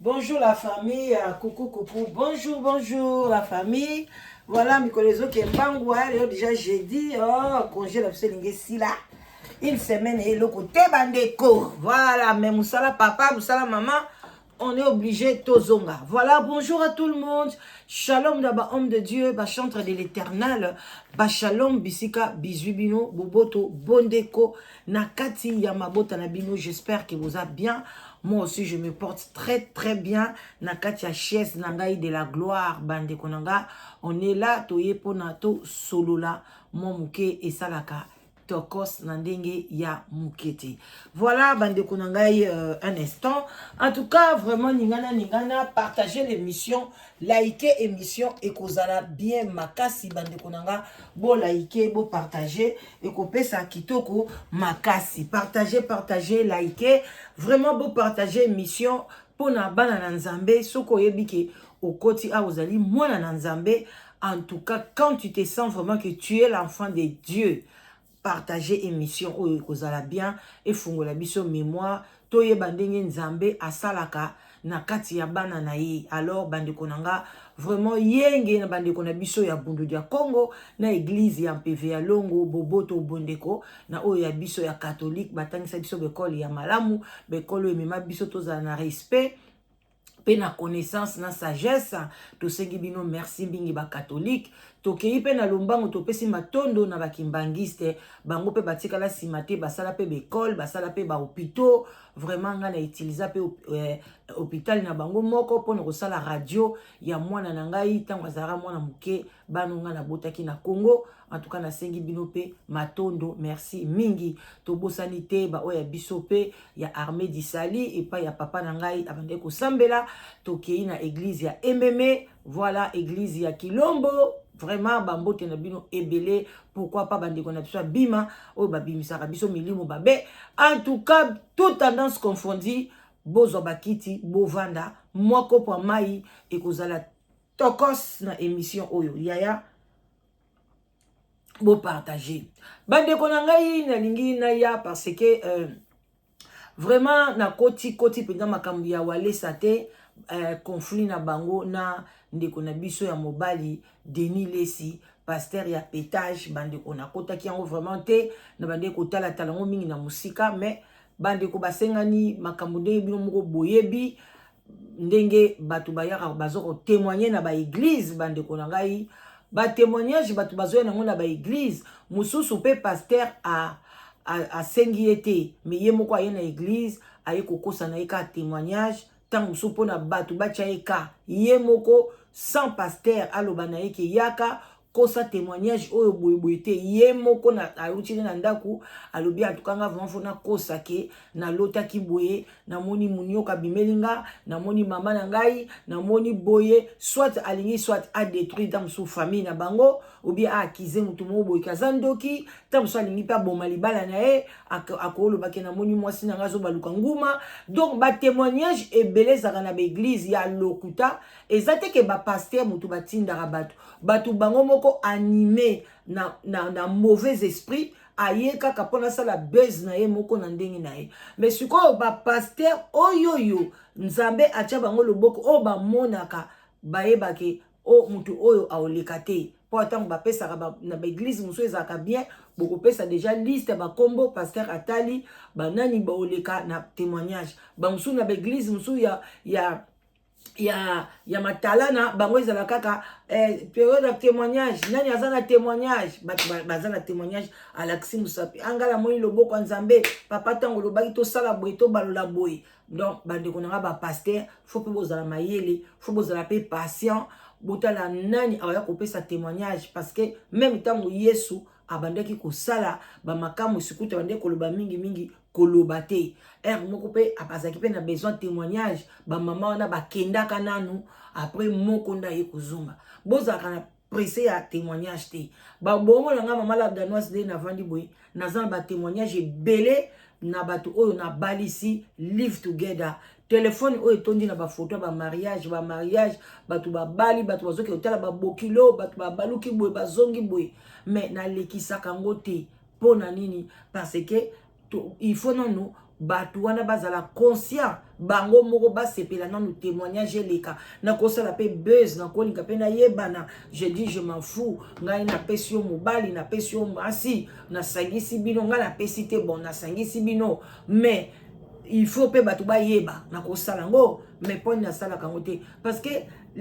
Bonjour la famille, coucou coucou, bonjour bonjour la famille. Voilà mikolo ezoke mbangu lelo déjà jeudi, oh congé na biso elingi esila. Une semaine eloko te bandeko. Voilà, mais mosala papa, mosala maman, on est obligé tozonga. Voilà, bonjour à tout le monde. Shalom d'abord homme de Dieu, ba chantre de l'Éternel, ba shalom bisika bizui bino boboto bondeko na kati ya mabota na bino. J'espère que vous êtes bien. Moi aussi je me porte très très bien na kati ya chaise na ngai de la gloire bandeko na nga. On est là toye pona to solola mwa moke esalaka tokos na ndenge ya moke te. Voilà bandeko na ngai, un instant. En tout cas vraiment ningana ningana, partager l'émission, liker émission ekozala bien makasi. Bandeko na nga, bo liker, bo partager, ekopesa kitoko makasi. Partager, partager, liker, vraiment bo partager émission mpona bana na Nzambe. Soki oyebi ke okoti awa, ozali mwana na Nzambe, en tout cas quand tu te sens vraiment que tu es l'enfant de Dieu, partager émission oyo ekozala bien, efungola biso mémoire, toyeba ndenge Nzambe asalaka na kati ya bana na ye. Alors bandeko na nga, vraiment yenge na bandeko na biso ya Bundu ya Congo, na église ya Mpeve ya Longo, boboto bondeko na oyo ya biso ya catholique, batangisa biso bekole ya malamu, bekole oyo emema biso tozala na respect mpe na connaissance na sagesse. Tosengi bino merci mingi bacatholique. Tokei mpe na lombango, topesi matondo na bakimbangiste, bango mpe batikala nsima te, basala mpe baekole, basala mpe bahôpitaux. Vraiment ngai na utiliser mpe hôpital na bango moko mpona kosala radio ya mwana na ngai ntango azalaka mwana moke, bano ngai nabotaki na Congo. En tout cas nasengi bino mpe matondo, merci mingi. Tobosani te baoyo ya biso mpe ya Armée du Salut epai ya papa na ngai abandaki kosambela. Tokei na église ya Ememe, voilà, église ya Kilombo. Vraiment bambote na bino ebele. Pourquoi pas bandeko na biso ya Bima oyo babimisaka biso milimo babe. En tout cas toute tendance confondue, bozwa bakiti, bovanda, mwa kopo ya mai ekozala tokos na émission oyo. Yaya, bopartage. Bandeko na ngai, nalingi naya parce que vraiment nakoti koti mpenza makambo ya Walesa te, conflit na bango na ndeko na biso ya mobali Denis Lesi, pasteur ya pétage. Bandeko, nakotaki yango vraiment te, na bandeko kotalatala yango mingi na mosika, mais bandeko basengani makambo ndenge bino moko boyebi ndenge bato bayaka baza kotémoigne na baéglise. Bandeko na ngai, batémoignage bato bazoya nango na baéglise mosusu mpe pasteur asengi ye te, mais ye moko aye na église, aye kokosa na ye kaka témoignage. Ntango mosusu mpona bato batya ye ka ye moko sans pasteur aloba na ye ke yaka kosa témoignage oyo boyeboye te. Ye moko awuti na ndako, alobi: "Atuka nga vraiment faut nakosa ke nalotaki boye, namoni munioka abimeli nga, namoni mama na ngai, namoni boye." Soit alingi soit adétruire ntango mosusu famille na bango, ou bien aakize motu moko boye aza ndoki. Ntango mosusu alingi mpe aboma libala na ye, akolobaki: "Namoni mwasi na ngai azobaluka nguma." Donc batémoignage ebele ezalaka na baéglise ya lokuta. Eza te ke bapasteur motu batindaka bato, bato bango moko animé na mauvais esprit, aye kaka mpona asala base na ye moko na ndenge na ye. Mais sikoyo bapasteur oyo oyo Nzambe atya bango loboko, oyo bamonaka, bayebake o motu oyo aoleka te, mpo ntango bapesaka na baéglise mosusu ezalaka bien, bokopesa déjà liste ya bakombo, pasteur atali banani baoleka na témoignage. Bamosusu na baéglise mosusu ya matalana bango ezala kaka période ya témoignage, nani aza na témoignage? Bato baza na témoignage, alakisi mosapi: "Angala, amoni loboko ya Nzambe, papa, ntango olobaki tosala boye, tobalola boye." Donc bandeko na nga bapasteur, faut mpe bozala mayele, faut bozala mpe patient, botala nani awaya kopesa témoignage, parce que même ntango Yesu abandaki kosala bamakambo esikuta, abandaki koloba mingimingi koloba te. Heure moko mpe azalaki mpe na besoin témoignage, bamama wana bakendaka nanu, après moko nde aye kozonga. Bozalaka na presse ya témoignage te. Babongo na nga mama la Danoise nde navandi boye, naza na batémoignage ebele na bato oyo nabalisi live together. Telefone oyo etondi na bafoto ya bamariage, bamariage, bato babali, bato bazoki kotala babokilo, bato babaluki boye, bazongi boye, mais nalekisaka yango te. Mpo na nini? Parce que il faut nanu Bato wana bazala conscient bango moko, basepela nanu témoignage eleka. Nakosala mpe buzz, nakolinga mpe nayebana. Je dis, je m'en fous. Ngai napesi yo mobali, napesi yo mwasi, nasangisi bino. Ngai napesi te, bon, nasangisi bino, mais il faut mpe bato bayeba. Nakosala yango, mais mponi nasalaka yango te? Parce que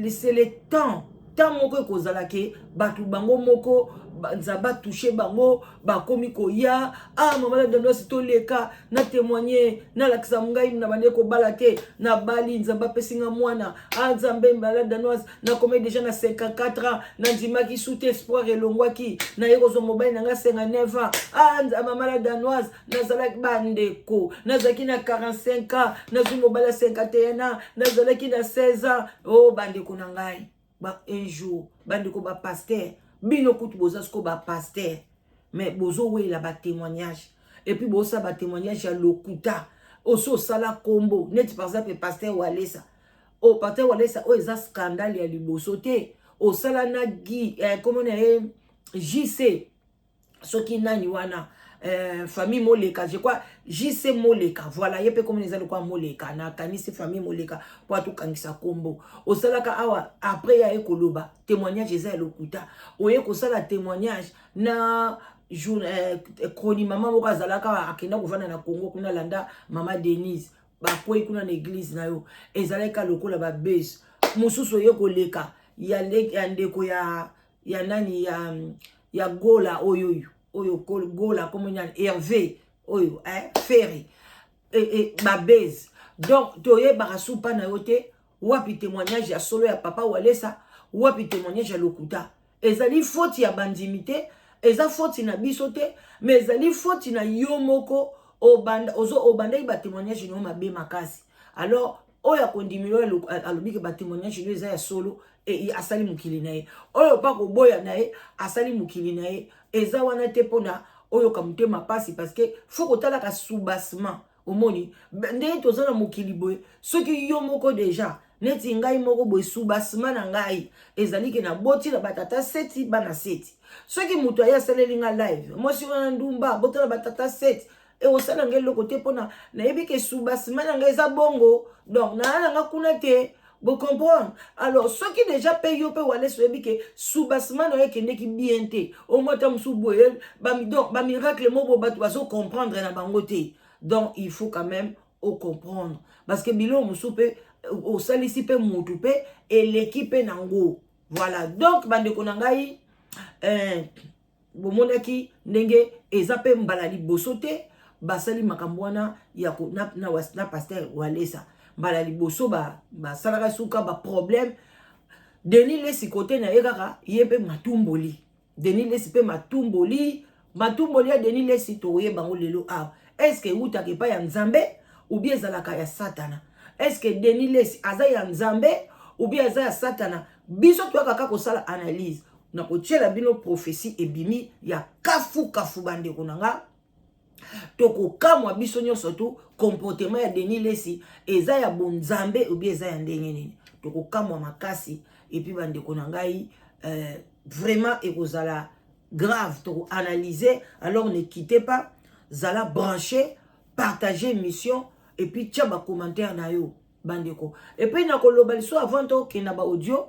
c'est le temps. Temps moko ekozala ke bato bango moko, Nzambe atouche bango, bakomi koya: "Ah, mama na Danoise, toleka na témoigne, nalakisa ngai na bande kobala te, nabali, Nzambe apesi nga mwana. Ah, Nzambe, mala Danoise, nakomi déjà na 54 ans, nandimaki su te, espoir elongwaki, naye kozwa mobali na nga 59 ans. Ah, mama la Danoise, nazalaki, bandeko, nazalaki na 45 ans, nazwi mobali ya 51 ans, nazalaki na 16 ans." O oh, bandeko na ngai, ba un jour, bandeko bapasteur, bino kutu boza sikoyo bapasteur, mais bozowela batémoignage et puis bosala batémoignage ya lokuta. Osi osala kombo neti par exemple pasteur Walesa. O pasteur Walesa, oyo eza scandale ya liboso te. Osala na Gi, kombo na ye JC, soki nani wana, famille Moleka, je crois, JC Moleka, voilà. Ye mpe komona eza lokwa Moleka, nakanisi famille Moleka mpo atokangisa kombo. Osalaka awa, après ya ye koloba témoignage eza ya lokuta. Oye kosala témoignage na jour, kroni mama moko azalaka, akenda kovanda na Congo kuna, landa mama Denise, bakwei kuna na église na yo, ezalaki ka lokola babese mosusu. Oye koleka ya ndeko ya nani, ya Gola, oyo Gola, kombo nani, Hervé, oyo Ferre, babese. Donc toyebaka supa na yo te, wapi témoignage ya solo ya papa Walesa, wapi témoignage ya lokuta. Ezali foti ya bandimi te, eza foti na biso te, mais ezali foti na yo moko. Obandaki batémoignage na yo mabe makasi. Alors oyo akondimela oyo alobi ke batémoignage no eza ya solo, asali mokili na ye. Oyo mpa koboya na ye, asali mokili na ye. Eza wana te mpona oyoka motema mpasi, parce que faut kotalaka soubassement. Omoni ndenge toza na mokili boye, soki yo moko déjà, neti ngai moko boye, soubassement na ngai ezali ke naboti na batata sept, bana sept. Soki moto aye asaleli nga live, mwasi wana ndumba, abota na batata sept, ekosala ngai eloko te, mpona nayebi ke soubassement na ngai eza bongo. Donc naa na nga kuna te, bocomprendre. Alors soki déjà mpe yo mpe Walesa oyebi ke soubassement na yo ekendeki bien te, omoi ata mosusu boye, donc bamiracle moko bato bazocomprendre na bango te. Donc il faut quand même ocomprendre, parce que biloko mosusu mpe osalisi mpe motu mpe eleki mpe nango. Voilà. Donc bandeko na ngai, bomonaki ndenge eza mpe mbala liboso te basali makambo wana ya na pasteur Walesa. Mbala liboso basalaka suka baproblème. Denis Lesi kote na ye kaka, ye mpe matumboli. Denis Lesi mpe matumboli, matumboli ya Denis Lesi, tokoyeba yango lelo awa. Est-ce eutaka epai ya Nzambe ou bien ezalaka ya Satana? Est-ce Denis Lesi aza ya Nzambe ou bien aza ya Satana? Biso toyaka kaka kosala analyse na kotiela bino prophétie ebimi ya kafukafu. Bandeko na nga, tokokamwa biso nyonso tu. Comportement ya Denis Lesi eza ya bonzambe ou bien eza ya ndenge nini? Tokokamwa makasi. Et puis bandeko na ngai, vraiment ekozala grave, tokoanalyse. Alors ne quittez pas, zala branché, partager émission et puis tia bacommentaire na yo, bandeko. Et puis nakoloba liso avant tokenda baaudio.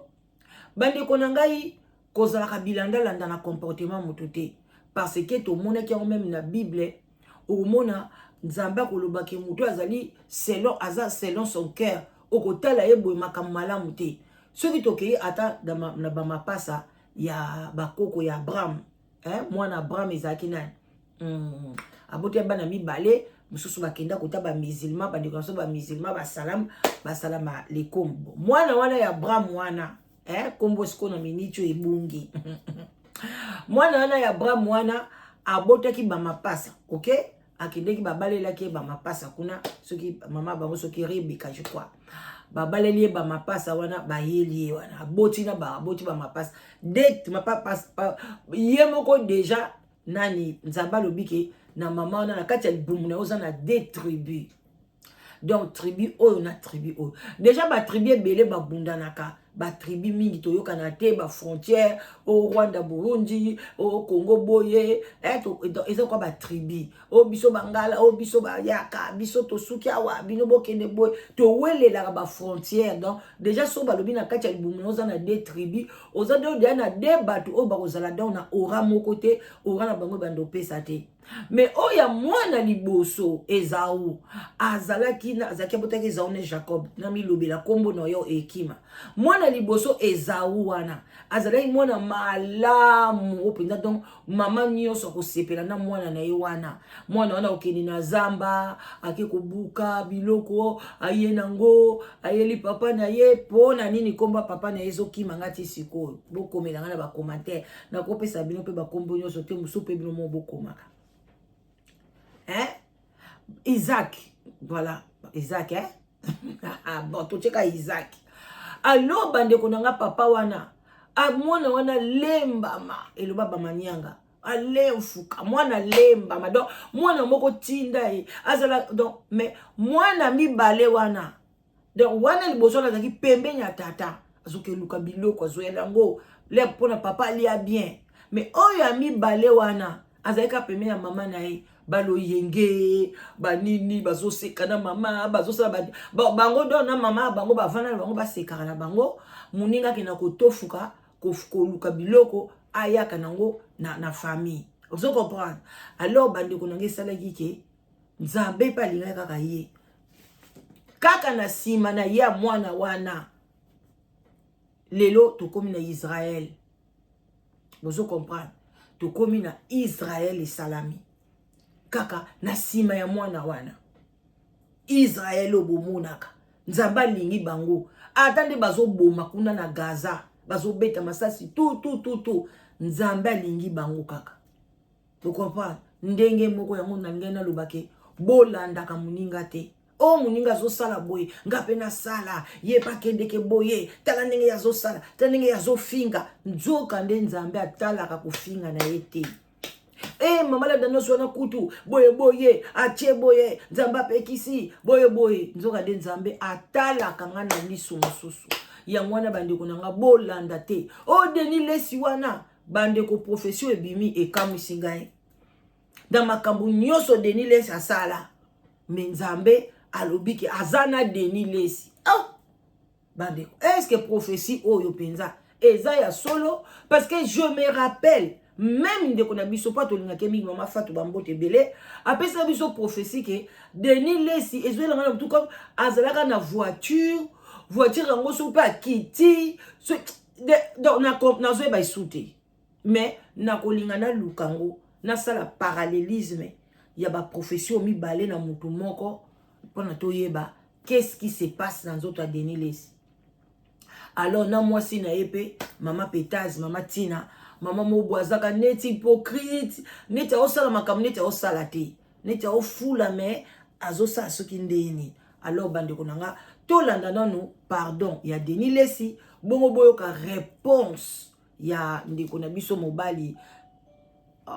Bandeko na ngai, kozalaka bilandalanda na comportement moto te, parce que tomonaki yango même na Bible. Okomona Nzambe akolobaki moto azali selon, aza selon son cœur, okotala ye boye, makambo malamu te. Soki tokei ata na bamapasa ya bakoko ya Abraham, eh? Mwana Abraham ezalaki nani? Aboti ya bana mibale mosusu, bakenda kota bamusulman. Bandeko na biso bamusulman, basalam basalama lekombo. Mwana wana ya Abraham wana, eh? Kombo sikoyo na miniti oyo ebungi. Mwana wana ya Abraham wana abotaki bamapasa, ok. Akendeki, babalelaki ye bamapasa kuna, soki mama bango, soki Rebeka, je crois. Babaleli ye bamapasa wana, bayeli ye wana, aboti na aboti bamapasa det ye moko déjà nani. Nzambe alobi ke na mama wana, na kati ya libumu na ye, oza na deux tribus. Donc tribu oyo na tribu oyo, déjà batribu ebele babundanaka. Batribu mingi toyokana te, bafrontière o Rwanda, Burundi, o Congo boye, eh, eza kwa batribu o biso bangala, o biso bayaka, biso tosuki awa, bino bokende boye, towelelaka bafrontière. Donc déjà so balobi na kati ya libumu na oza na deux tribu, oza donc deya na deux bato oyo bakozala donc na aura moko te, aura na bango ebanda opesa te. Mais oyo ya mwana liboso Ezau azalaki, azalaki, abotaki Ezau ne Jacob. Na milobela nkombo na yo ekima. Mwana liboso Ezau wana azalaki mwana malamu oyo mpenza, donc mama nyonso akosepela na mwana na ye wana. Mwana wana akokende na zamba, ake kobuka biloko, aye nango, ayeli papa na ye. Mpo na nini nkombo ya papa na ye ezokima nga ti sikoyo? Bokomela nga na bacommentaire, nakopesa bino mpe bakombo nyonso te, mosusu mpe bino moko bokomaka, hein? Isaac, voilà, Isaac, hein? Bon, totyeka Isaac. Alors bandeko na nga, papa wana, mwana wana lembama, eloba bamanianga, alemfuka, mwana lembama, donc mwana moko tinda ye azala. Donc mais mwana mibale wana, donc wana liboso wana azalaki pembeni ya tata, azokeluka biloko, azoyela yango le mpona papa alia bien. Mais oyo ya mibale wana azalaki kaka pembeni ya mama na ye, baloyenge banini, bazoseka na mama, bazosala bango donc na mama bango, bavanda na bango, basekaka na bango. Moninga akenda kotofuka, koluka biloko, ayaka nango na famille. Ozo comprendre? Alors bandeko na ngai, esalaki ke Nzambe mpe alingaki kaka ye kaka na nsima na ye ya mwana wana. Lelo tokomi na Israel, bozo comprendre? Tokomi na Israel, esalami kaka na nsima ya mwana wana. Israel oyo bomonaka, Nzambe alingi bango, ata nde bazoboma kuna na Gaza, bazobeta masasi tu tu tu tu, Nzambe alingi bango kaka. Tocomprendre ndenge moko yango na ngai nalobake, bolandaka moninga te. O moninga azosala boye, nga mpe nasala, ye mpe akendeke boye, tala ndenge ye azosala, tala ndenge ye azofinga. Nzoka nde Nzambe atalaka kofinga na ye te. E mama lada nyonso wana kutu boye boye, atie boye, Nzambe apekisi boye boye. Nzoka nde Nzambe atalaka nga na liso mosusu. Yango wana bandeko na nga, bolanda te o Denis Lesi wana. Bandeko, prophétie ebimi, ekamwisi ngai na makambo nyonso Denis Lesi asala, mais Nzambe alobi ke aza na Denis Lesi. Oh! Bandeko, est ce que prophétie oyo mpenza eza ya solo? Parce que je me rappelle même ndeko na biso mpo tolingaki mingi, mama Fatu, bambote ebele, apesaka biso prophétie ke Denis Lesi ezoyelanga na motu comme azalaka na voiture, voiture yango soki mpe akiti, donc nazoyeba esu te. Mais nakolinga naluka yango, nasala parallélisme ya baprophétie mibale na motu moko mpona toyeba qu'est-ce qui se passe na nzoto ya Denis Lesi. Alors na mwasi na ye mpe, mama Petase, mama Tina, mama mobo azaka neti hypocrite, neti aosala makambo, neti aosala te, neti aofula, mais azosala soki ndeni. Alors bandeko na nga, tolanda nanu pardon ya Denis Lesi, bongo boyoka réponse ya ndeko na biso mobali. Oh,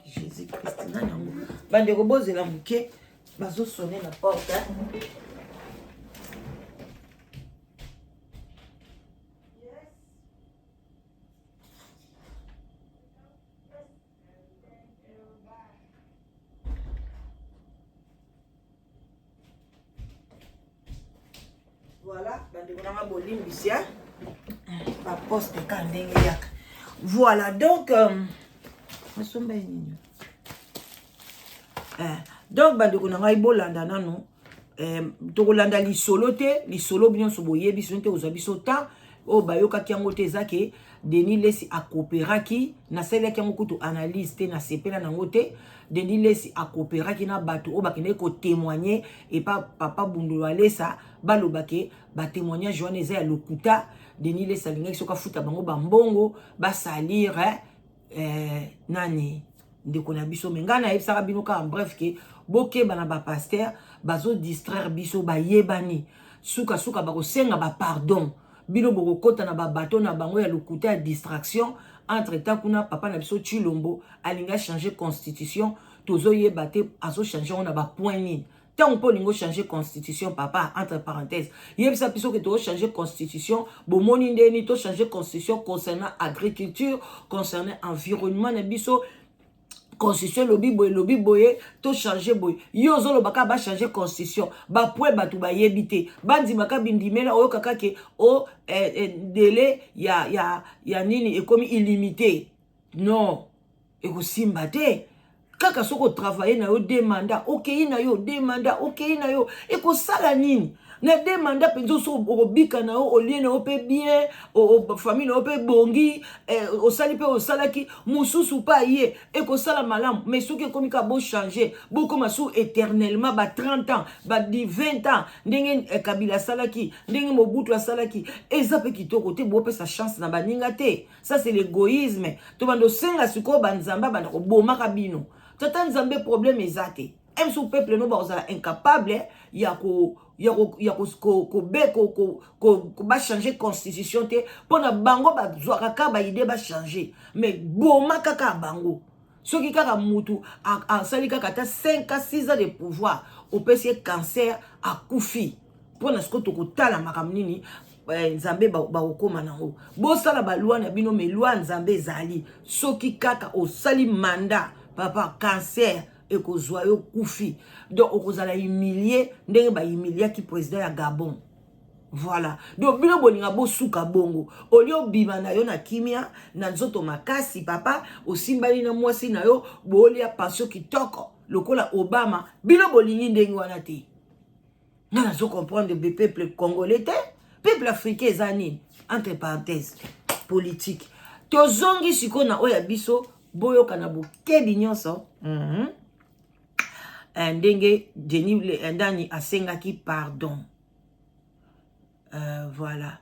Jésus Christ, nani yango? Bandeko, bozela moke, bazosone na porte. Yes. Voilà, bandeko nanga, bolimbisi baposte ka ndenge yaka. Voilà, donc asomba ye nini? Donc bandeko na ngai, bolanda nanu, tokolanda lisolo te, lisolo nyonso boyebi soki te, kozwa biso temps oyo bayokaki yango te. Eza ke Denis Lesi akooperaki, nasalelaki yango kutu analyse te, nasepela nango te. Denis Lesi akooperaki na bato oyo bakendaki kotémoigne epa papa Bundulu Alesa, balobake batémoignage wana eza ya lokuta. Denis Lesi alingaki soki afuta bango bambongo basalire nani, ndeko na biso. Mais ngai nayebisaka bino kaka bref ke bokeba na bapasteur, bazodistraire biso, bayebani, sukasuka bakosenga bapardon, bino bokokɔta na babato na bango ya lokuta ya distraction. Entre temps kuna papa na biso Chilombo alingi achange constitution, tozoyeba te azochange yango na bapoint nini. Ntango mpo olingi ochange constitution, papa, entre parenthèse, yebisa biso ke tochange constitution, bomoni ndeni tochange constitution concernant agriculture, concernant environnement na biso. Constitution elobi boye, elobi boye, tochange boye. Yo ozoloba kaka bachange constitution, bapoint bato bayebi te, bandimaka bindimela. Oyokaka ke o délai ya nini ekomi illimité. Non, ekosimba te. Kaka soki otravaille na yo deux mandats, okei na yo deux mandats, okei na yo, ekosala nini na deux mandats mpenza? So okobika na yo, olie na yo mpe bien, famille na yo mpe ebongi, osali mpe osalaki mosusu mpe aye, ekosala malamu. Mais soki ekomi kaka bochange, bokóma su éternellement ba 30 ans, ba 20 ans, ndenge Kabila asalaki, ndenge Mobutu asalaki, eza mpe kitoko te. Bopesa chance na baninga te, ça c'est l'égoïsme. Tobanda osenga sikoyo banzambe abanda kobomaka bino. Tata Nzambe, problème eza te. Msu peuple no bakozala incapable ya ko ya bachange constitution te, mpona bango bazwaka kaka baidées bachange. Mais boma kaka bango. Soki kaka mutu asali kaka ata 5 à 6 ans de pouvoir, opesi ye cancer, akufi. Mpona sikoyo tokotala makambo nini Nzambe bakokóma nango. Bosala baloi na bino, mais loi Nzambe ezali: soki kaka osali mandat, papa, cancer ekozwa yo, kufi. Donc okozala humilie ndenge bahumiliaki président ya Gabon. Voilà. Donc bino bolinga bosuka bongo, olie obima na yo na kimia, na nzoto makasi, papa, osimbani na mwasi na yo, bolia pension kitoko lokola Obama. Bino bolingi ndenge wana te. Nga nazo comprendre be peuple congolais te, peuple africain eza nini? Entre parenthèse, politique. Tozongi sikoyo na oyo ya biso. Boyoka na bokebi nyonso ndenge Denis ndani asengaki pardon. Voilà,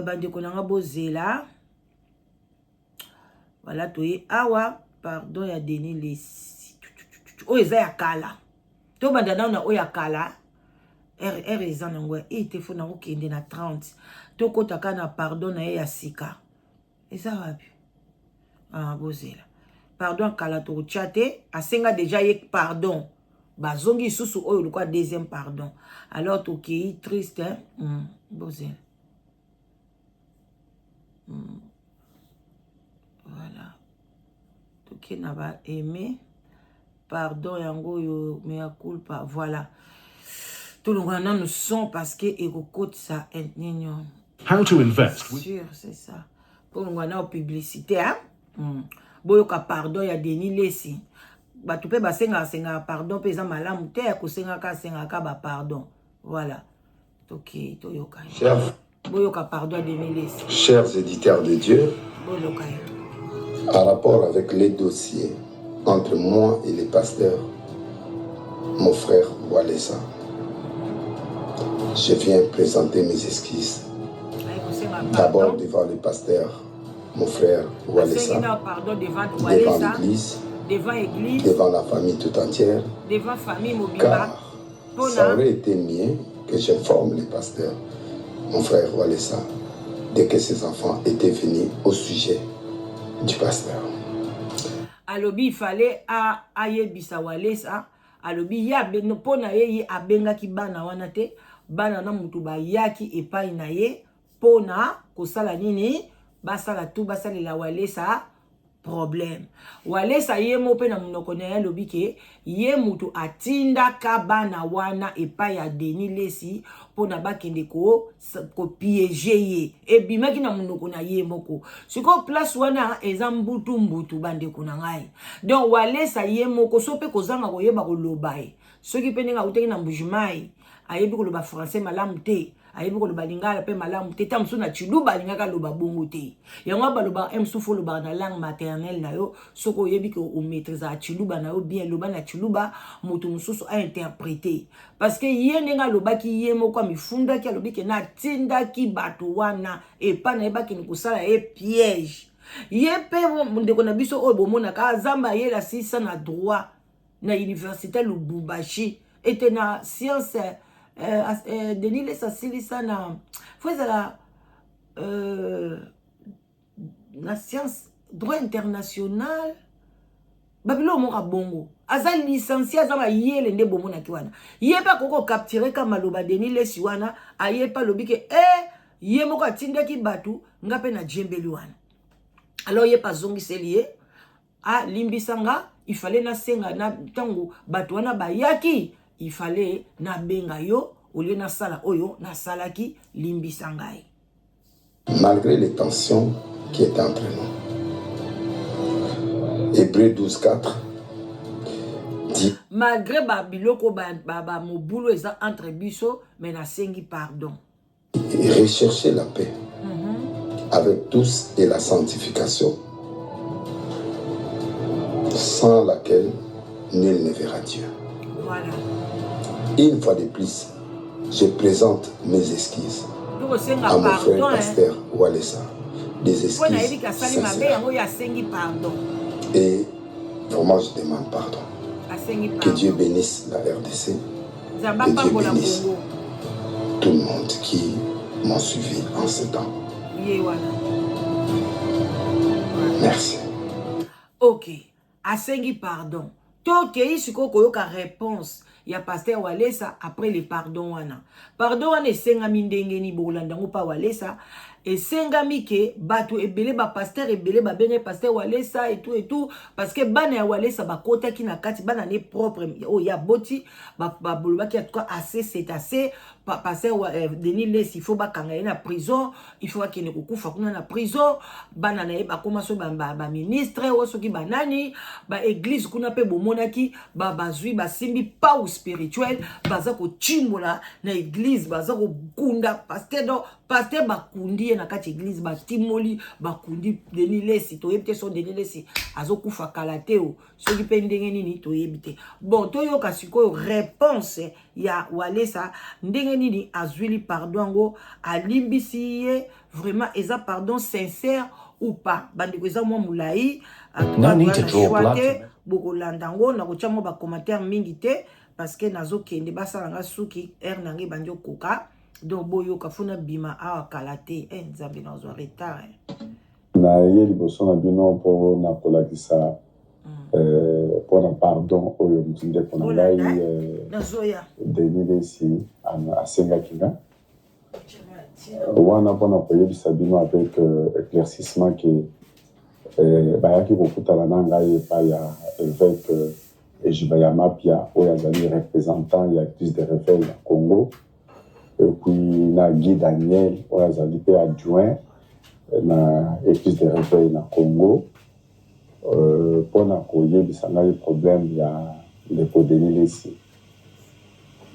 bandeko na nga, bozela. Voilà, toye awa, pardon ya Denis Lesi oyo eza ya kala. Tobanda nano na oyo ya kala. R eza nango e te, fo nango kende na 30. Tokɔta kaka na pardon na ye ya sika. Eza wapi? Ah, bozela. Pardon ya kala tokotya te. Asenga déjà ye pardon, bazongi lisusu oyo lokwa deuxième pardon. Alors tokei triste, hein? Bozela. Voilà, tokei na baeme pardon yango oyo, mea culpa. Voilà, tolongola nanu son parce que ekokotisa nini. How to invest. Sûr, c'est ça. Tolongola nao publicité, hein? Boyoka pardon ya Denis Lesi. Bato mpe basengaka sengaka pardon mpe eza malamu te ya kosengaka asengaka bapardon. Voilà, tokei, toyoka ye. Chers, Boyoka pardon ya Denis Lesi. Chers éditeurs de Dieu, Boyoka ye. En rapport avec les dossiers entre moi et les pasteurs, mon frère Walesa, je viens présenter mes excuses. Aye kosenga D'abord pardon. devant le pasteur, mon frère Asengi Walesa, na pardon devant devant Walesa, l'église, devant église, devant la famille tout entière, devant famille mobimba. Car ça Mpona aurait été mieux que j'informe le pasteur, mon frère Walesa, dès que ses enfants étaient venus au sujet du pasteur. Alobi ifale ayebisa Walesa. Alobi ye mpo na ye, ye abengaki bana wana te. Bana na motu bayaki epai na ye mpo na kosala nini? Basala tu basalela Walesa problème. Walesa ye mo mpe na monoko na ye alobi ke ye motu atindaka bana wana epai ya Denis Lesi mpona bakende kopiéger ye. Ebimaki na monoko na ye moko. Sikoyo place wana eza mbutu mbutu, bandeko na ngai. Donc Walesa ye moko so mpe kozanga koyeba koloba ye, soki mpe ndenge akutaki na Mbujimai, ayebi koloba français malamu te, ayebi koloba lingala mpe malamu te, ta mosusu na Tshiluba alingaki aloba bongo te. Yango balobaka e mosusu olobaka na langue maternelle na yo. Soki oyebi ke omaîtrisaka Tshiluba na yo bien, loba na Tshiluba, moto mosusu ainterpréter. Parce que ye ndenge alobaki, ye moko amifundaki, alobi ke na atindaki bato wana epai na ye bakende kosala ye piège. Ye mpe ndeko na biso oyo bomonaka azamba, ayela sisa na droit na université Lubumbashi, ete na science Denis Lesi asilisa na fo ezala na science droit international. Babiloko moko bongo, aza licencié, aza mayele nde bomonaki wana. Ye mpe akoki kocapturer ka maloba Denis Lesi wana. Aye mpe alobi ke e ye moko atindaki bato, nga mpe najembeli wana. Alors ye mpe azongiseli ye: alimbisa nga, il fallait nasenga na ntango bato wana bayaki, il fallait nabenga yo au lieu nasala oyo nasalaki, limbisa ngai. Malgré les tensions qui étaient entre nous. Hébreu 12, 4 dit: Malgré babiloko bamobulu eza entre biso, mais nasengi pardon. Recherchez la paix avec tous et la sanctification, sans laquelle nul ne verra Dieu. Voilà. Une fois de plus, je présente mes excuses tokosenga à mon frère pardon, hein. pasteur Walesa. Des Mpo nayebi excuses ke asali mabe. Sincères. Yango oyo asengi pardon. Et vraiment, je demande pardon. Asengi Que Dieu pardon. Bénisse la RDC, Nzambe que Dieu apambola bénisse Kongo. Tout le monde qui m'a suivi en ce temps. Ye wana. Merci. Ok, asengi pardon. Tokei sikoyo koyoka réponse ya pasteur Walesa après le pardon wana. Pardon wana esengami ndenge nini? Bokolanda yango mpa Walesa. Esengami ke bato ebele, bapasteur ebele babenge pasteur Walesa et tout et tout, parce que bana ya Walesa bakotaki na kati, bana ne propre oyo ya boti, balobaki: en tout cas, assez c'est assez. Pasteur Denis Lesi, il faut bakanga ye na prison, il faut akende kokufa kuna na prison. Bana na ye bakóma so baministre oyo soki banani, baéglise kuna mpe bomonaki bazwi, basimbi pau spirituel, baza kotimbola na église, baza kokunda pasteur. Donc pasteur bakundi ye na kati église, batimoli, bakundi Denis Lesi. Toyebi te so Denis Lesi azokufa kala te o soki mpe ndenge nini, toyebi te. Bon, toyoka sikoyo réponse ya Walesa, ndenge nini azwili pardon yango, alimbisi ye vraiment, eza pardon sincère ou pas. Bandeko, eza mwa molai No need to draw blood. te. Bokolanda yango, nakotia mwa bacommentaire mingi te parce que nazokende basala nga suki, heure na ngai ebandi okoka. Donc boyoka, funa bima awa kala te. Nzambe, nazwa retard, eh. Naye liboso na bino mpo na kolakisa mpona pardon oyo ndeko na ngai Nazoya. Denis Lesi asengaki nga wana mpona koyebisa bino avec éclaircissement ke bayaki kokutana na ngai epai ya évêque Ejiba ya Mapia, oyo azali représentant ya Église de réveil ya Congo, et puis na Guy Daniel, oyo azali mpe adjoint na Église de réveil na Congo, mpona koyebisa ngai problème ya ndeko Denis Lesi.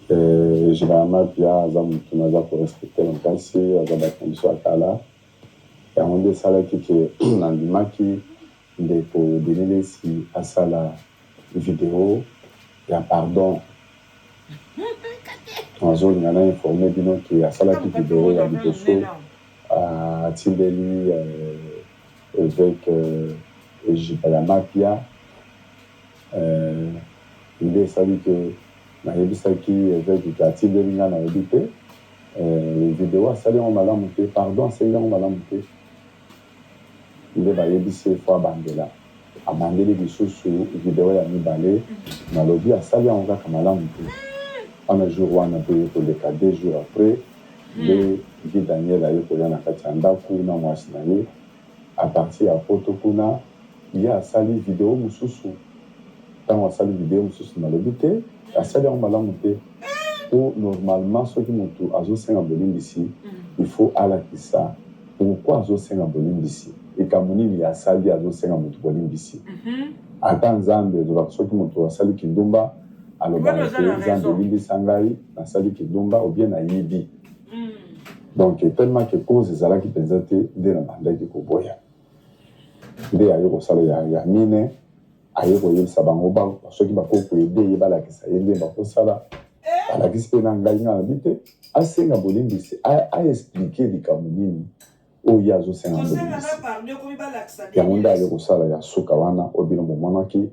Ejiba ya Mapia aza motu naza korespecter makasi, aza bato na biso ya kala. Yango nde esalaki ke nandimaki ndeko Denis Lesi asala video ya pardon. Nazolinga na informe bino ke asalaki video ya liboso, atindeli évêque Ejiba ya Mapia. Nde esali ke nayebisaki évêque ke atindeli nga, nayebi te video asali yango malamu te, pardon asali yango malamu te. Nde bayebisi ye faut abandela. Abandeli lisusu video ya mibale, nalobi asali yango kaka malamu te. Wana jour wana mpe ye koleka, 2 jours après nde Guy Daniel aye koya na kati ya ndako na mwasi na ye à partir ya Poto kuna. Ye asali video mosusu. Ntango asali video mosusu, nalobi te, asali yango malamu te, po normalement soki motu azosenga bolimbisi, il faut alakisa pourquoi azosenga bolimbisi, likambo nini asali azosenga motu bolimbisi. Ata Nzambe ezolaka, soki moto asali kindumba, alobaka te: "Nzambe, elimbisa ngai, nasali kindumba ou bien nayibi." Donc tellement que cause ezalaki mpenza te, nde nabandaki koboya. Nde aye kosala ya mine, aye koyebisa bango soki bakoki koaider ye, balakisa ye nde bakosala. Balakisi mpe na ngai. Ngai nabi te, asenga bolimbisi, aexpliquer likambo nini oyo ye azosenga bolimbisi. Yango nde aye kosala ya suka wana oyo bino bomonaki.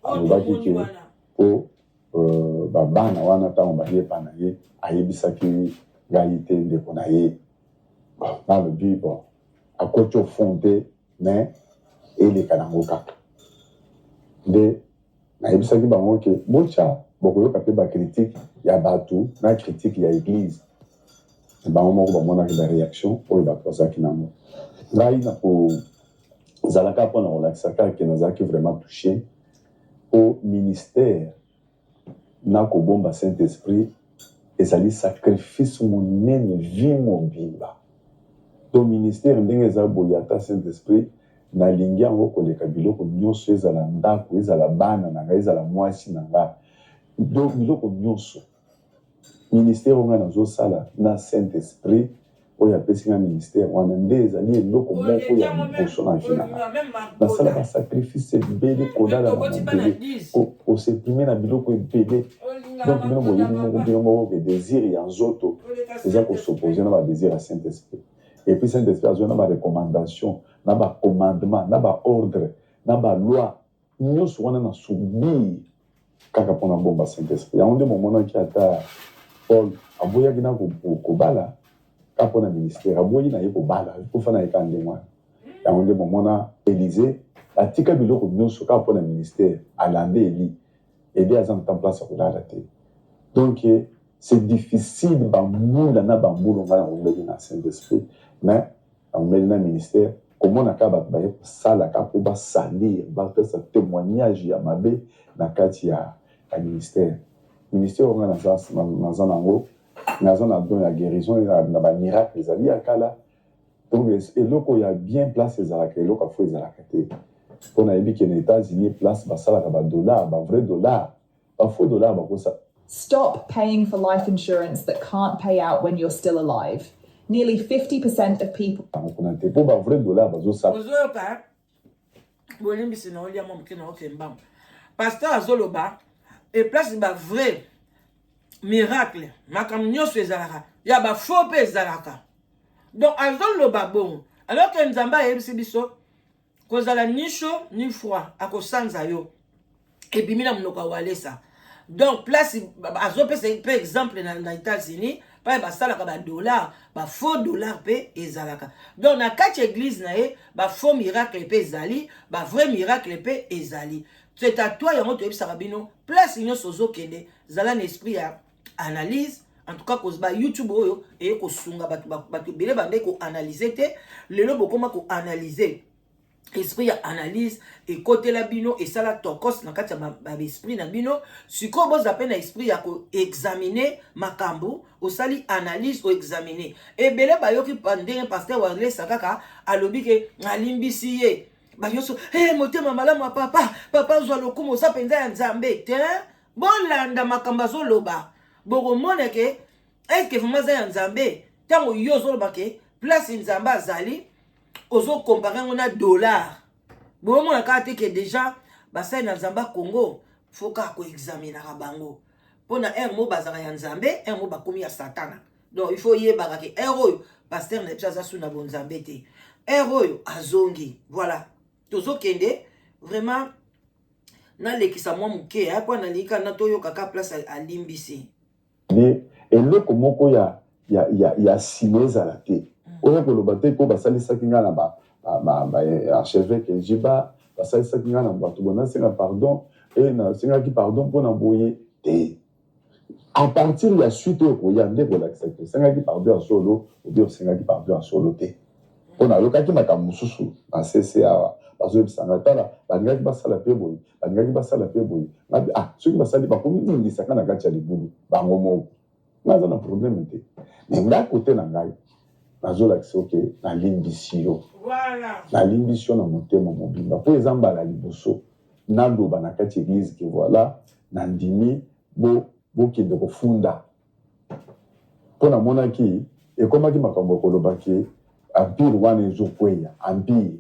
Alobaki ke mpo babana wana, ntango bayepa na ye, ayebisaki ngai te ndeko na ye. Bon, nalobi bon, akoti au fond te, mais eleka nango kaka. Nde nayebisaki bango ke botya, bokoyoka mpe ba critique ya bato na critique ya eglise. Bango moko bamonaki ba reaction oyo bato bazalaki nango. Ngai nakozala kaka mpo na kolakisa kaka ke nazalaki vraiment touche mpo ministère na kobomba Saint Esprit ezali sacrifice monene vie mobimba. Donc ministère ndenge eza boye ata Saint Esprit nalingi yango koleka biloko nyonso, ezala ndako, ezala bana na ngai, ezala mwasi na ngai, donc biloko nyonso. Ministère oyo ngai nazosala na Saint Esprit oyo apesi ngai ministère wana nde ezali eloko moko ya liboso na vie na ngai. Nasala ba sacrifice ebele, kolala na mabele, ko supprimer na biloko ebele. Donc bino boyebi moko bino moko ke désir ya nzoto eza ko s'opposer na ba désir ya Saint Esprit. Et puis Saint Esprit azwa na ba recommandation, na ba commandement, na ba ordre, na ba loi Nionso wana na subir kaka pona bomba Saint Esprit. Yango nde bomonaki ata Paul aboyaki na kobala kaka pona ministère, aboyi na ye kobala, akufa na ye kaka ndenge wana. Yango nde bomona Elysee atika biloko nionso kaka pona ministère, alanda Elie. Elie aza na place ya kolala te. Donc c'est difficile ba mbula na ba mbula nga na wumeli na Saint Esprit mais Naumeli na ministère komona kaka bato baye kosala kaka po ba salir ba pesa temoignage ya mabe na kati ya ministère. Ministère oyo nga naza naza nango naza na don ya guerison na ba miracle ezali ya kala donc eloko ya bien place ezalaka eloko ya faux ezalaka te po nayebi ke na Etats-Unis place basalaka ba dollars ba vrai dollars Ba faux dollars bakosa. Stop paying for life insurance that can't pay out when you're still alive. Nearly 50% of people. Yango kuna te po ba vrai dollars bazo sala. Ozoyoka hein? Bolimbisi na olia mwa moke na oke mbangu. Pasteur azoloba e place ba vrai miracle makambo nyonso ezalaka ya ba faux mpe ezalaka. Donc azoloba bongo alors que Nzambe ayebisi biso Kozala ni chaud ni froid akosanza yo ebimi na monoko ya Walesa. Donc place azopesa mpe exemple na, na États-Unis paye basalaka ba dollar ba faux dollar mpe ezalaka. Donc na kati ya église na ye ba faux miracle mpe ezali, ba vrai miracle mpe ezali. C'est à toi yango toyebisaka bino place nyonso ozokende zala na esprit ya analyse. En tout cas ba YouTube oyo eye kosunga bato bato ebele bande koanalyse te lelo bokoma koanalyse esprit ya analyse ekotela bino esala tokos na kati ya baesprit na bino sikoyo boza mpe na esprit ya koexamine makambo osali analyse oexamine ebele bayoki ndenge pasteur walesa kaka alobi ke alimbisi ye banyoso hey, eh, motema malamu ya papa papa zwa lokumu oza mpenza ya nzambe te Bolanda makambo azoloba bokomona ke est-ce que vraiment aza ya Nzambe? Tango yo ozoloba ke place Nzambe azali ozo comparer yango na dollar, bomona kaka te ke deja basali na Nzambe ya Congo faut kaka ko examinaka bango mpo na heure moko bazalaka ya Nzambe, heure moko bakomi ya Satana. Donc il faut yebaka ke heure oyo pasteur na biso aza su na bonzambe te, heure oyo azongi. Voilà, tozokende vraiment nalekisa mwa moke mpo nalingi kaka toyoka kaka place alimbisi. Mais eloko moko ya ya ya ya sima ezala te. Oya koloba te po basalisaki nga na ba ba ba archeveque Ejiba, basalisaki nga na bato boye nasenga pardon et nasengaki pardon pona boye te. A partir ya suite oyo ekoya nde ekolakisa ke osengaki pardon ya solo ou bien osengaki pardon ya solo te. Po nayokaki makambo mosusu na se awa bazoyebisa ngai tala balingaki basala pe boye, balingaki basala pe boye. Ngai pe ah soki basali bakomibundisa nga na kati ya libulu bango moko. Ngai naza na problème te. Mais ngai cote na ngai nazolakisa yo ke nalimbisi yo. Nalimbisi yo na motema mobimba po eza mbala ya liboso naloba na kati ya eglise ke voilà nandimi bo bokende kofunda po namonaki ekomaki makambo ya koloba ke empire wana ezokweya empire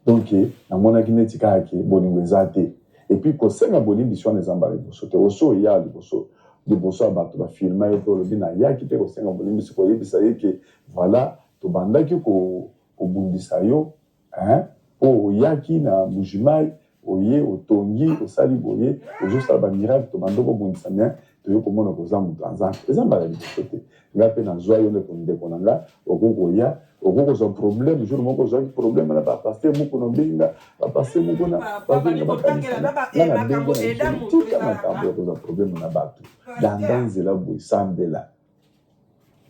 donc namonaki neti kaka ke bolingo eza te et puis kosenga bolimbisi wana eza mbala liboso te osi oya liboso liboso ya bato ba filma yo pe olobi nayaki pe kosenga bolimbisi koyebisa ye ke voilà tobandaki kobundisa yo Hein po oyaki na mbujimayi oye otongi osali boye ozo sala ba miracle tobanda ko bundisa mais toye komona ke oza mutu ya nzambe eza mbala liboso te nga pe nazua yo ndeko ndeko na nga okoki koya. Okoki kozwa problème jour moko ozwaki problème na ba pasteur moko na benga ba pasteur moko na babenga bakanisa nga na benga na biso tika makambo ya kozwa problème na bato landa nzela boye sambela.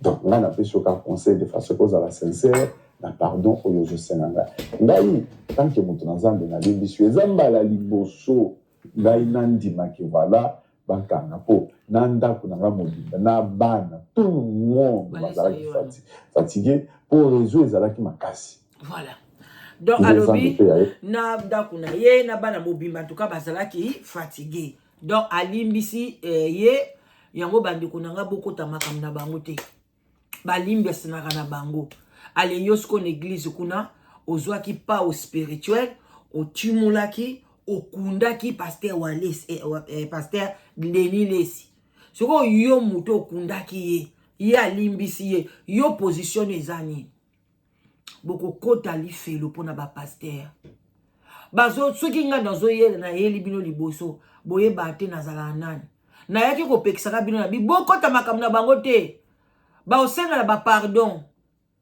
Donc nga napesi yo kaka conseil de façon que ozala sincère na pardon oyo ozosenga ngai. Ngai tant que moto na Nzambe nalimbisi yo eza mbala liboso ngai nandima que voilà bakanga po na ndaku na nga mobimba na bana tout le monde bazalaki fatigue po reseau ezalaki makasi. Voilà. Donc alobi na ndaku na ye na bana mobimba en tout cas bazalaki fatigue. Donc alimbisi eh, ye yango bandeko na nga bokota makambo na bango te. Balimbisanaka na bango. Ale yo siko na eglise kuna ozwaki pao spirituel otimolaki okundaki pasteur Walesi eh, eh, pasteur Denis Lesi. Sikoyo yo moto okundaki ye, ye alimbisi ye, yo position eza nini? Bokokota lifelo mpona ba pasteur. Bazo soki ngai nazoyela nayeli bino liboso boyeba te nazalaka nani. Nayaki kopekisaka bino na bi bokota makambo na bango te. Baosengana ba pardon.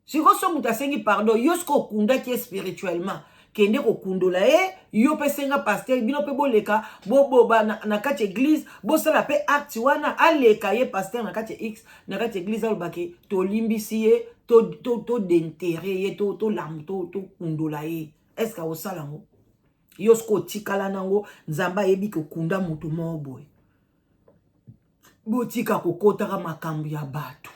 Sikoyo so moto asengi pardon, yo sikoyo okundaki ye spirituellement, kende kokundola ye, yo mpe senga pasteur, bino mpe boleka boboba na, na kati ya eglise, bosala mpe acte wana, aleka ye pasteur na kati ya x na kati ya eglise, alobake tolimbisi ye, todentere to, to ye, tokundola to, to, to ye. Est ce que akosala yango? Yo sikoyo otikala nango, Nzambe ayebi kokunda moto moko boye. Botika kokotaka makambo ya bato.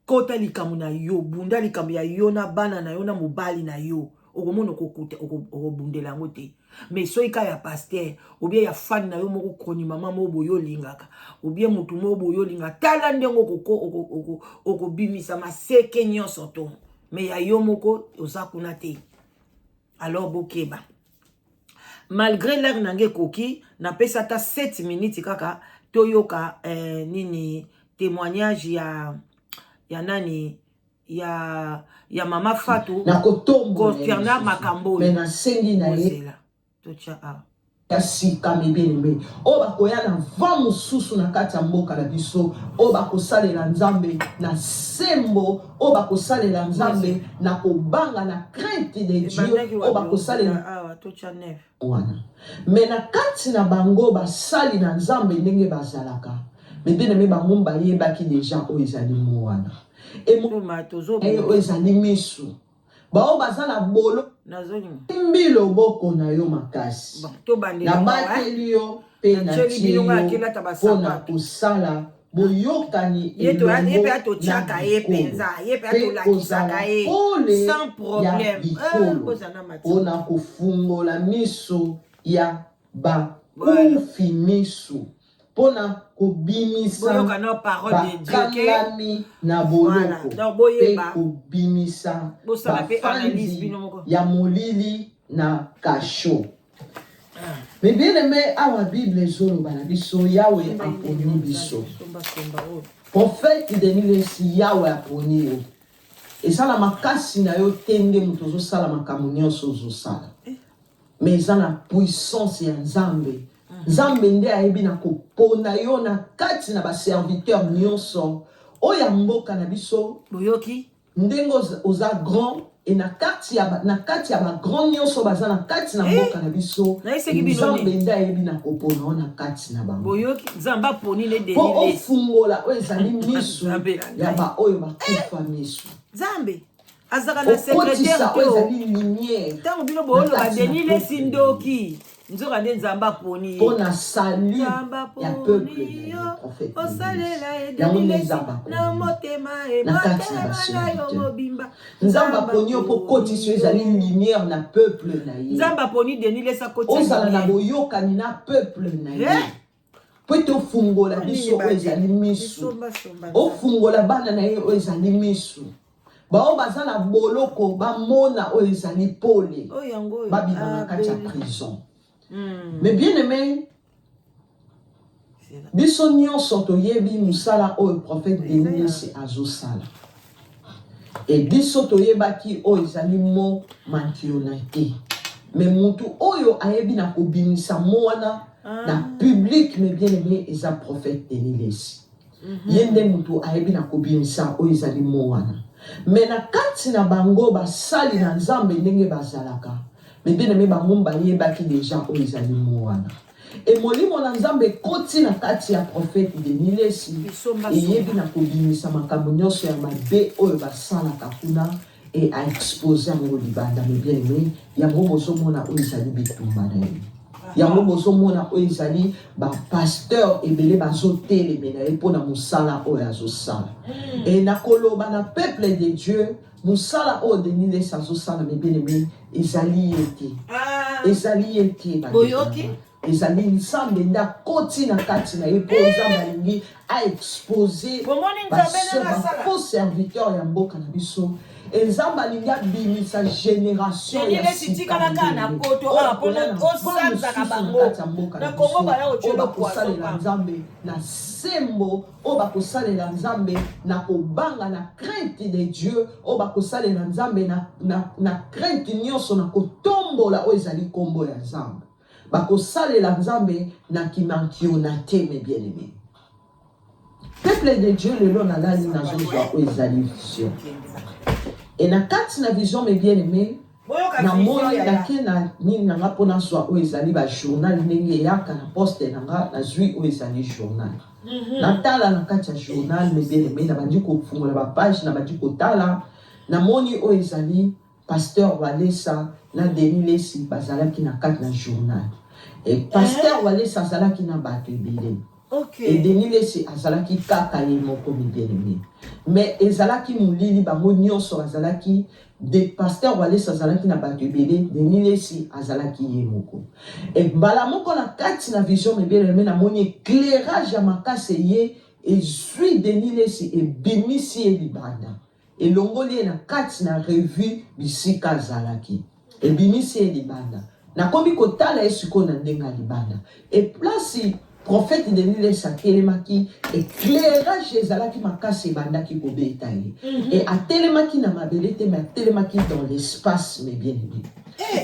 Kota likambo na yo, bunda likambo ya yo na bana na yo na mobali na yo. Okomona okokuta okobundela yango te. Mais soki ka ya pasteur ou bien ya fan na yo moko chroni mama moko boye olingaka ou bien mutu moko boye olinga, tala ndenge okobimisa maseke nyonso to. Mais ya yo moko oza kuna te. Alors bokeba. Malgré l'heure na nge ekoki, napesa ata 7 minutes kaka toyoka eh, nini témoignage ya ya nani ya ya mama Fatou concernant makambo oyo. Nasengi na ye totya awa ya sika mibeleme oyo bakoya na vent mosusu na kati ya mboka na biso, oyo bakosalela Nzambe na sembo, oyo bakosalela Nzambe na kobanga, na crainte de Dieu, oyo bakosalela wana. Me na kati na bango basali na Nzambe ndenge bazalaka, me bien aime, bango bayebaki deja oyo ezali mo wana oyo ezali misu baoyo baza na bolo simbi loboko na yo makasi, nabateli yo mpe natie yo mpo na kosala boyokani elongo na bikolo mpe kozala pole ya bikolo, mpo na kofungola miso ya bakufi miso, mpo na kobimisa bakangami na boloko mpe kobimisa bafandi ya molili na kasho. Mais bien aimé, awa Bible ezoloba na biso, Yahweh aponi biso. Prophète Denis Lessie, Yahweh aponi yo. Eza na makasi na yo te nde moto ozosala makambo nyonso ozosala. Mais eza na puissance ya Nzambe. Nzambe nde ayebi na kopona yo na kati na ba serviteurs nyonso oyo ya mboka na biso. Boyoki? Ndenge oza grand et na kati ya na kati ya ba grand nyonso baza na kati na mboka na biso, Nzambe nde ayebi na kopona yo na kati na bango. Boyoki? Nzambe aponi ne Denis Po ofungola oyo ezali misu ya ba oyo bakufa misu. Nzambe azalaka na secrétaire te ezali lumière. Ntango bino booloba Denis Lessi ndoki, nzoka nde Nzambe aponi ye mpo na salut ya peuple na ye, prophète osalela ye yango Denis nde Lessi Nzambe na aponi motema na kati na motema na yo baserviteur. mobimba. Nzambe aponi yo mpo kotisa oyo ezali lumière na peuple na ye. Nzambe aponi Denis Lessi akotisa Ozala na lumière. boyokani na peuple na ye. Mpo ete ofungola biso oyo ezali misu, ofungola bana na ye oyo ezali misu, baoyo baza na boloko bamona oyo ezali pole, babima na kati ya prison. Mais bien aimé, biso nyonso toyebi mosala oyo prophète Denis Lessie azosala. Et biso toyebaki oyo ezali mot mankiona te. Mais mutu oyo ayebi na kobimisa mot wana na public, mais bien aimé, eza prophète Denis Lessie. Ye nde mutu ayebi na kobimisa oyo ezali mot wana. Mais na kati na bango basali na Nzambe ndenge bazalaka, mais bien aime bango bayebaki dejà oyo ezali mot wana. Et molimo na Nzambe ekoti na kati ya prophète Denis Lessi, eyebi na kobimisa makambo nyonso ya mabe oyo basalaka kuna et a expose yango libanda. Mais bien aime, yango bozomona oyo ezali bitumba na ye. Yango bozomona oyo ezali ba pasteur ebele bazotelemela ye mpo na mosala oyo azosala. E nakoloba na peuple de Dieu, mosala oyo Denis Lessi azosala, mes bien-aimés, ezali ye te. Ezali ye te, bandeko na Boyoki? nga. Ezali Nzambe nde akoti na kati na ye mpo Nzambe alingi a expose Bomoni ba Nzambe ndenge asala? faux serviteur ya mboka na biso. E Nzambe alingi abimisa génération Denis ya Lessi sika tikala kaka na ndenge. poto Oyo awa akoya mpona na vent osanzaka mosusu na bango. kati ya mboka Na na Congo biso, baya oyo kotyela poison bakosalela pamba. Nzambe na sembo, oyo bakosalela Nzambe na kobanga, na crainte de Dieu, oyo bakosalela Nzambe na crainte nyonso, na kotombola oyo ezali nkombo ya Nzambe. Bakosalela Nzambe na kimankiona te, mes bien-aimés. Peuple de Dieu, lelo nalali nazozwa oyo ezali vision. E na kati na vision, mes bien-aimés, Boyoka vision namoni yaya. nake na nini na nga mpo nazwa oyo ezali ba journal ndenge eyaka na poste na nga, nazwi oyo ezali journal. Natala na kati ya journal, mes bien-aimés, nabandi kofungola ba page, nabandi kotala, namoni oyo ezali pasteur Walesa na Denis Lessi bazalaki na kati na journal. E pasteur Walesa azalaki na bato ebele. E Denis Lessi azalaki kaka ye moko, mes bien-aimés. Mais ezalaki molili, bango nyonso bazalaki de pasteur Walesa azalaki na bato ebele, Denis Lessi azalaki ye moko. E mbala moko na kati na vision, mes bien-aimés, namoni éclairage ya makasi eye ezwi Denis Lessi, ebimisi ye libanda. Elongoli ye na kati na revue bisika azalaki. Ebimisi ye libanda. Nakomi kotala ye sikoyo na ndenge ya libanda. E place prophète Denis Lessi atelemaki, éclairage ezalaki makasi ebandaki kobeta ye. E atelemaki na mabele te, mais atelemaki dans l'espace, mes bien-aimés.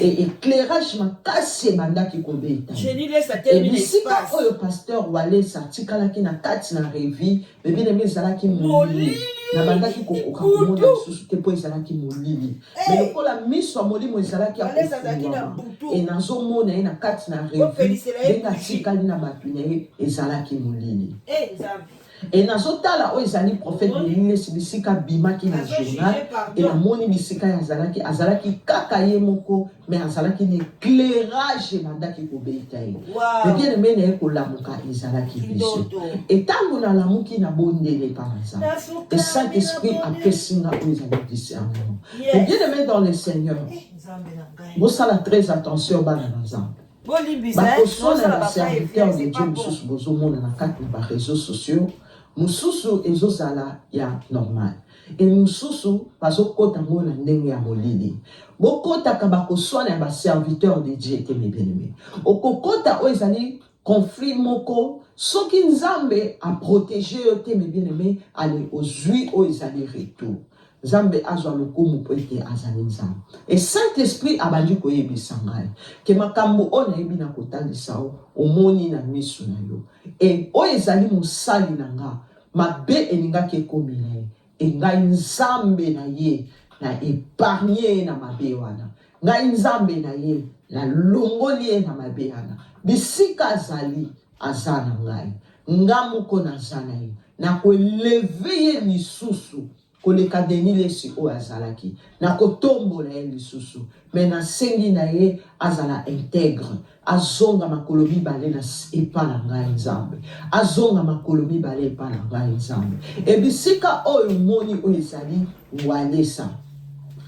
E éclairage makasi ebandaki kobeta ye. Denis Lessi E atelemi na bisika espace. oyo pasteur Walesa atikalaki na kati na revue, mais bien-aimé, ezalaki molili. Molili. Nabandaki kokoka komona Butu. lisusu te mpo ezalaki molili. Mais lokola miso ya molimo ezalaki ya Walesa azalaki na kofungwama, butu. e nazomona ye na kati na revue Bopelisela ye ndenge bougie. atikali na bato na ye, ezalaki molili. Nzambe. E nazotala oyo ezali prophète Omoni? Denis Lessi bisika abimaki na Nazo juge, journal, e pardon. namoni bisika ye azalaki, azalaki kaka ye moko, mais azalaki na éclairage ebandaki kobeta ye. Wow. Mais bien aimé, na ye kolamuka ezalaki vision. Kindoto. E ntango nalamuki na bondele epa na Nzambe, Nasuka e Saint-Esprit na bondele. apesi nga oyo ezali discernement. Yes. Mais bien aimé dans le Seigneur, Nzambe na ngai. bosala très attention bana na Nzambe. Bolimbisa, Bakoswana bosala ba ba serviteur va-et-vient, de c'est Dieu pas bon. mosusu bozomona na kati na ba réseaux sociaux, mosusu ezozala ya normal, e mosusu bazokota ngo na ndenge ya molili. Bokotaka bakoswana ya ba serviteur de Dieu te, mes bien-aimés. Okokota oyo ezali conflit moko, soki Nzambe aprotege yo te, mes bien-aimés, ale ozwi oyo ezali retour. Nzambe azwa lokumu mpo ete azali Nzambe. E Saint-Esprit abandi koyebisa ngai ke makambo oyo nayebi na kotalisa yo, omoni na miso na yo. E oyo ezali mosali na nga, mabe elingaki ekomela ye. E ngai Nzambe na ye na épargne ye na mabe wana. Ngai Nzambe na ye nalongoli ye na mabe wana. Bisika azali, aza na ngai. Nga moko naza na ye. Nakoeleve ye lisusu koleka Denis Lessi oyo azalaki. Nakotombola ye lisusu. Me nasengi na ye azala intègre. Azonga makolo mibale na epa na ngai Nzambe. Azonga makolo mibale epa na ngai Nzambe. E bisika oyo omoni oyo ezali Walesa,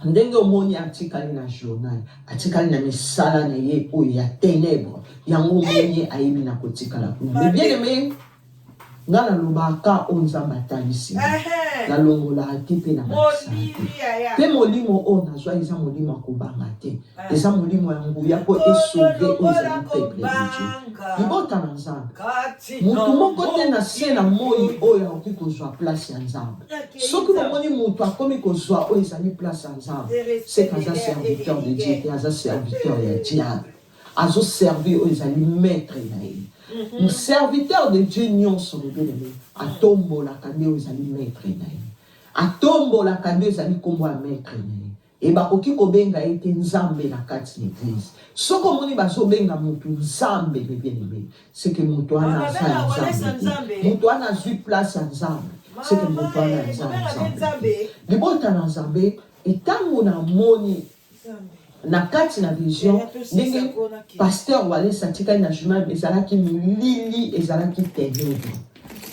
ndenge omoni atikali na journal, atikali na misala na ye oyo ya ténèbre, yango omoni ye ayebi na kotikala kuna. Mais bien aimé, nga nalobaka oyo Nzambe atalisi nga. Nalongolaka te mpe nabakisaka te. Molili yaya. Mpe molimo oyo nazwa eza molimo ya kobanga te, eza molimo ya nguya mpo esauve oyo ezali peuple de Dieu. Libota na Nzambe, motu moko te na se na moi oyo akoki kozwa place ya Nzambe. Soki bomoni moto akomi kozwa oyo ezali place ya Nzambe, c'est que aza serviteur de Dieu te, aza serviteur ya diable. Azoservir oyo ezali maître na ye. Serviteur de Dieu nyonso, mes bien-aimés, atombolaka nde oyo ezali maître na ye. Atombolaka nde ezali nkombo ya maitre na ye. Et bakoki kobenga ye te Nzambe na kati na eglise. Soki omoni bazobenga mutu Nzambe, mes bien-aimes, c'est que mutu wana aza ya Nzambe te. Mutu wana azui place ya Nzambe, c'est que mutu wana aza ya Nzambe te. Libota na Nzambe, et tango namoni na kati na vision ndenge pasteur Walesa atikali na jument, ezalaki molili, ezalaki tenebre,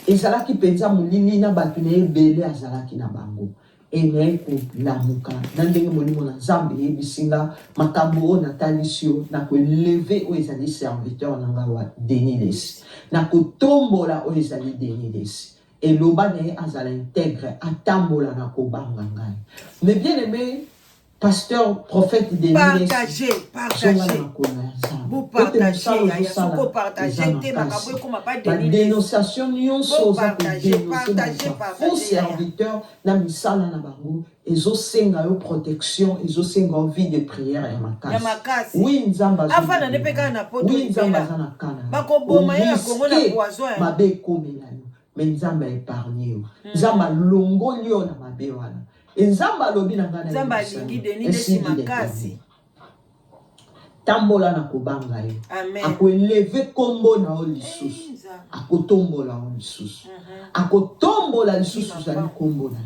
ezalaki mpenza molili na bato na ye ebele azalaki na bango. E naye kolamuka na ndenge Molimo na Nzambe eyebisi nga makambo oyo natalisi yo, nako elever oyo ezali serviteur na nga wa Denis Lessi, nakotombola oyo ezali Denis Lessi. Eloba na ye azala integre, atambola na kobanga ngai. Mais bien aime, Pasteur prophète Denis Partager, zonga na partager. makolo ya Nzambe. Bo Po ete partager mosala yaya, ozosala soki o partager eza te makambo makasi. ekoma pa Ba Denis Lessi. denonciation nyonso Bo oza ko partager, denoncer na partager, ba faux partager yaya. serviteurs na misala na bango ezosenga yo protection, ezosenga yo vie de prière ya Ya makasi. makasi. Oui, Nzambe Afanda nde pe azolobela kaka yo. na poto Oui, Nzambe libela. aza na cas na yo. Bakoboma ye na Congo na Oriske poison hein. mabe ekomela yo, mais Nzambe a épargner yo. Nzambe alongoli yo na mabe wana. E Nzambe alobi na ngai, Nzambe nayebisa alingi yo, Denis ainsi Lessi dit l'Éternel. makasi. Tambola na kobanga ye. Amen. Akoeleve kombo na yo Eh, lisusu. Nzambe. Akotombola yo lisusu. Akotombola lisusu Kima zali mbangu. kombo na yo.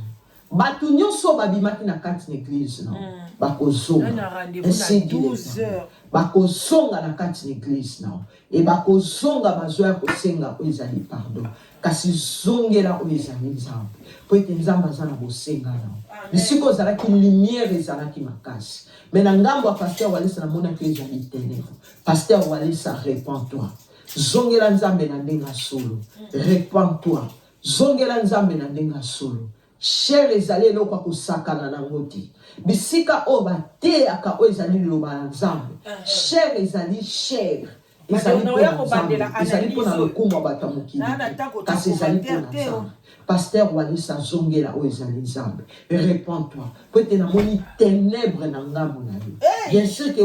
Bato nyonso oyo babimaki na kati na eglise na yo Na bakozonga. na rendez-vous na Ainsi dit 12 l'Éternel. heures. Bakozonga na kati na eglise na yo. E bakozonga bazoya kosenga oyo ezali pardon. Kasi zongela oyo ezali Nzambe, mpo ete Nzambe aza na bosenga na yo. Bisika ozalaki lumière ezalaki makasi, mais na ngambo ya pasteur Walesa namonaki oyo ezali tenebre. Pasteur Walesa, repens-toi, zongela Nzambe na ndenge ya solo. Repens-toi, zongela Nzambe na ndenge ya solo. Chaire ezali eloko ya kosakana na yango te. Bisika oyo bateyaka oyo ezali liloba ya Nzambe, chaire ezali chaire. Ezali mpo na Nzambe, ezali mpo na lokumu ya bato ya mokili te, kasi ezali mpo na Nzambe. Pasteur Walesa, zongela oyo ezali Nzambe. Repends-toi. Mpo ete namoni tenebre na ngambo na yo. Bien sûr que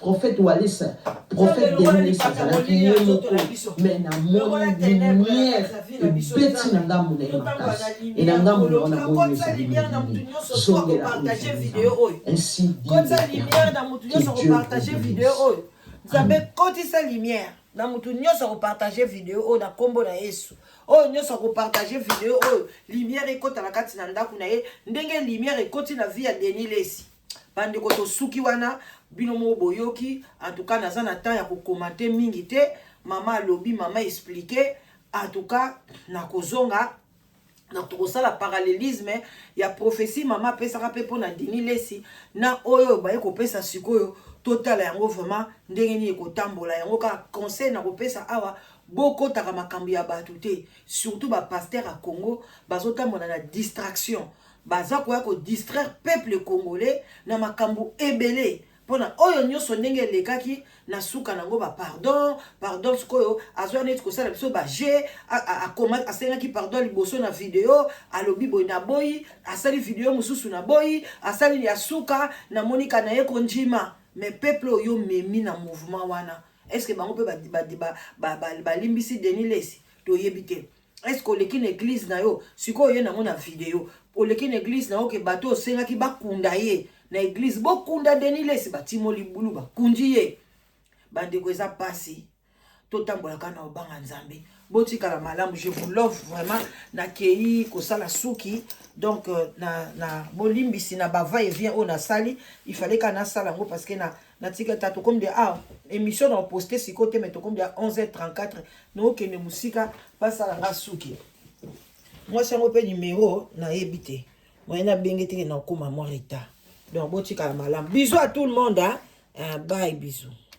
prophète Walesa, prophète Denis Lessie azalaki ye moko, mais namoni lumière ebeti na ngambo na ye makasi. Et na ngambo na yo namoni ezali molili. Zongela oyo ezali Nzambe. Ainsi dit l'Éternel. Que Dieu vous bénisse. Nzambe kotisa lumière na mutu nyonso akopartage video oyo na nkombo na Yesu. Oyo nyonso akopartage video oyo, lumière ekota na kati na ndako na ye, ndenge lumière ekoti na vie ya Denis Lessi. Bandeko, tosuki wana, bino moko boyoki. En tout cas, naza na temps ya kokomante mingi te. Mama alobi, mama explique. En tout cas, nakozonga na tokosala parallélisme ya prophétie mama apesaka mpe mpo na Denis Lessi na oyo baye kopesa sikoyo. Totala yango vraiment ndenge nini ekotambola yango. Kaka conseil na kopesa awa, bokotaka makambo ya bato te, surtout bapasteur ya Congo bazotambola na distraction, baza koya kodistraire peuple congolais na makambo ebele. Mpona oyo nyonso ndenge elekaki na suka nango, bapardon, pardon, sikoyo azwa neti kosala biso baje. Asengaki pardon liboso na video, alobi boye naboyi, asali video mosusu naboyi, asali ya suka namonika na ye kondima. Mais peuple oyo memi na mouvement wana, est ce que bango mpe balimbisi Denis Lessi? Toyebi te. Est ce que oleki na église na yo sikoyo, oye nango na video, oleki na église na yo ke bato osengaki bakunda ye na église, bokunda Denis Lessi, batimo libulu, bakundi ye. Bandeko, eza pasi. Totambolaka na obanga Nzambe. Botikala malamu, je vous love vraiment. Nakei kosala suki, donc na bolimbisi na bava et vient oyo nasali, il fallait ka nasala yango parce que na natika ta tokomi de ah émission na poste sikoyo te, mais tokomi de 11h34, naokende mosika basala nga suki. Mwasi yango mpe numero nayebi te, moye nabenge teke, nakóma mwa retard. Donc botikala malamu, bisous à tout le monde, hein? Bye, bisous.